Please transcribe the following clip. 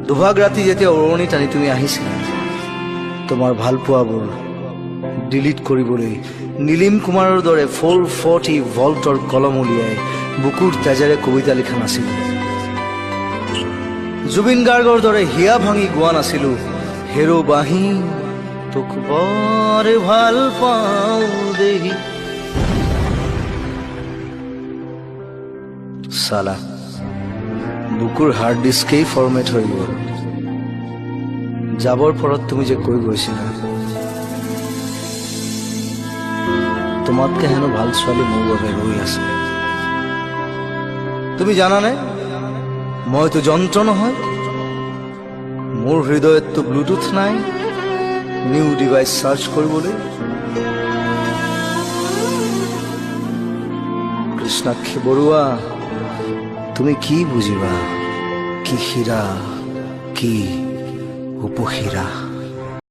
দুভাগ ৰাতি যেতিয়া ওৰণি টানি তুমি আহিছিলা, তোমাৰ ভালপোৱাবোৰ ডিলিট কৰিবলৈ নীলিম কুমাৰৰ দৰে 440 ভল্টৰ কলম উলিয়াই বুকুৰ তেজেৰে কবিতা লিখা নাছিলোঁ। জুবিন গাৰ্গৰ দৰে হিয়া ভাঙি গোৱা নাছিলোঁ, "হেৰ' বাঁহী, তোক বৰ ভাল পাওঁ দেহি"। চালা, বুকুৰ হাৰ্ড ডিস্কেই ফৰ্মেট হৈ গ'ল। যাবৰ পৰত তুমি যে কৈ গৈছিলা, তোমাতকে হেনো ভাল ছোৱালী মোৰ বাবে ৰৈ আছে। তুমি জানানে, মইতো যন্ত্ৰ নহয়। মোৰ হৃদয়ততো ব্লুটুথ নাই নিউ ডিভাইচ চাৰ্চ কৰিবলৈ। কৃষ্ণাক্ষী বৰুৱা, তুমি কি বুজিবা কি হীৰা, কি উপহীৰা?